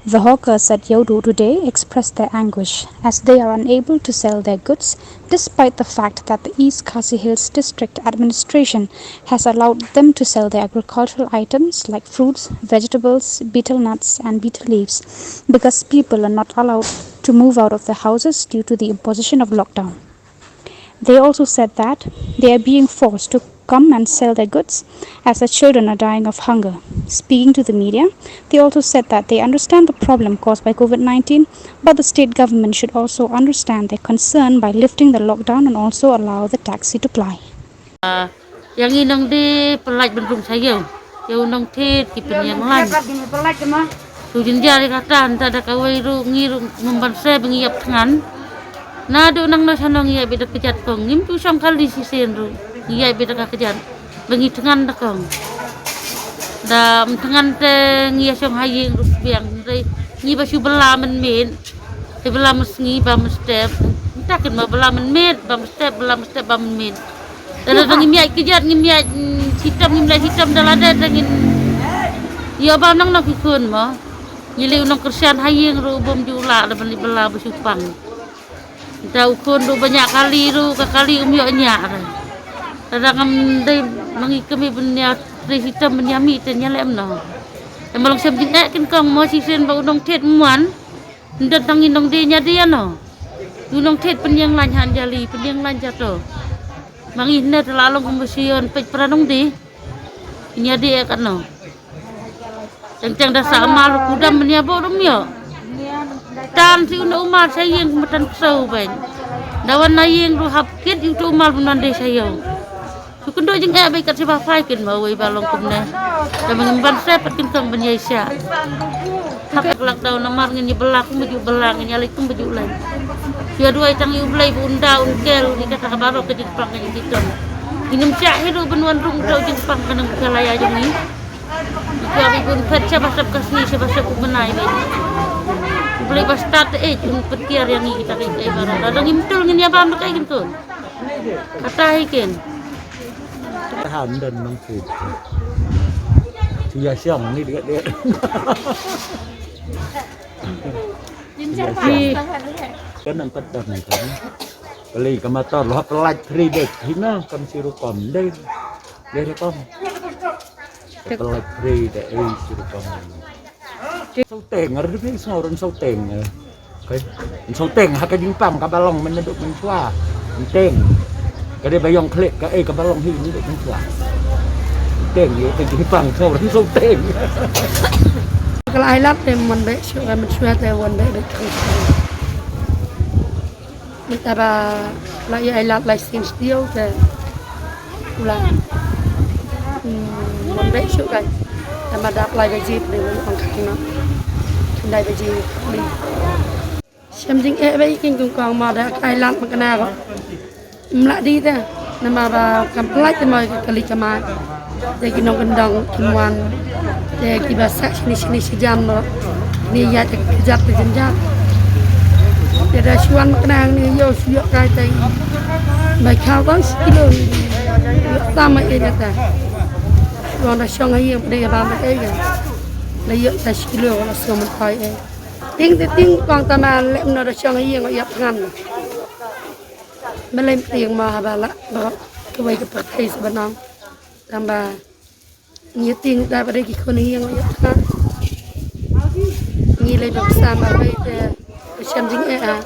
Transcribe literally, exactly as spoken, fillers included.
The hawkers at Yodo today expressed their anguish as they are unable to sell their goods despite the fact that the East Khasi Hills District Administration has allowed them to sell their agricultural items like fruits, vegetables, betel nuts, and betel leaves because people are not allowed to move out of their houses due to the imposition of lockdown. They also said that they are being forced to come and sell their goods as their children are dying of hunger. Speaking to the media, they also said that they understand the problem caused by COVID nineteen, but the state government should also understand their concern by lifting the lockdown and also allow the taxi to ply. Yang inong di pelaj bendung sayau. Yang unong tit ki penyang lan. Tu jinjar kata anta da kawai ru ngi ru memban se bengi ap tengan. Na du nang no sanong ngi ap bida kejat kong. Ngim tu song kali sisen ru. Ngi ap bida kejat. Bengi tengan da kong. Da tengan te ngi asong haying ru biang. Ngi ba shu bela men men. Te bela mesti ba mestep. Takin ma bela men met, ba mestep, bela mestep ba men met. Dada dang ngi miat kejat, ngi miat hitam, ngi miat hitam dala dada dang ngi. Yo ba nang nang ki khun ma. Ngi li unong kersian haying ru bom ju la da beli bela ba shu pang. Da u khun ru banyak kali ru ka kali um yo nyak re. Dada ngam dei mangi kemi benia re hitam benia mi te nyalem no. Em long sem jin ek kin kong mo si sen ba unong thet muan. Nda tang inong di nya di ano. Unong thet penyang lan han jali, penyang lan jato. Mangi ne te la long kumbusion pej pranong di. Nya di ek ano. Teng teng da sa amal kudam menia bo rum yo. Tan si una umar saying kumatan kesau ben. Dawan na ying ru hap kit yu tu umar bunan di sayau. Su kendo jing eh bai kat si ba fai kin ma wei ba long kumne. Da mengin ban se pat kin tong ben yai sia. Hak lak dau namar ngin yu bela kum baju bela ngin yalai kum baju lai. Yu aduai tang yu belai bu unda un kel ni kata ka barok ke jing pang ke jing tong. Ngin ym sia hiru ben wan rung dau jing pang ke nang buka laya jong ni. Yu abi bun pet sia basap kasni sia basap u benai bai. Belai ba start eh un petiar yang ni kita ke eh barok. Da ngin tul ngin ya bam ke jing tong. Kata hi ken. Tahan dan nang pit. Suya siang ni dekat dia. Kan empat dan kan. Beli ke motor lo pelat free dek. Hina kan si rukom dek. Dia rukom. Pelat free dek eh si rukom. Sauteng, ada dei saurun sauteng. Kai. Sauteng ha ka jingpang ka balong men duk men chua. Teng. Ka dei bayong klik ka eh ka balong hi men duk men chua. Teng ye ka jingpang saurun sauteng. Ka la ai lap te mon be shu ka men chua te mon be be. Mynta ba la ïa ai lad lai sien shtiew te u la, hmm, mon beh shuh kai. Te ma dap lai baje pynban ong khang noh. Khyndai baje pynban. Shem jingeh bha ïa ki kong kong ma da ai lad ma kane ko. Mla di te namar ba kam pynlait te ma ka kali kamai. Te ki nongkyndong ki mon te kiba sah shini shini shi jan mo. Ni ïa te kjat te jynjar. Te da shuwan ma kane ni ïoh shu ïoh kai te. Mai khaw tang shi kilo. Ïoh tam ma ïa te. Shuwan da shong ha ïing pdeng ïa bam te ïa. La ïoh ta shi kilo la sngewmyntoi eh. Ting te ting kong tama lem no da shong ha ïing ïa pngan. Malem tieng ma haba la ba kawei ka pyrthei sa ba nang. Tang ba ngi tieng da ba dei ki khun ïing ïa pngan. Ngi lei ba sam ba wei te ba shem jingeh a.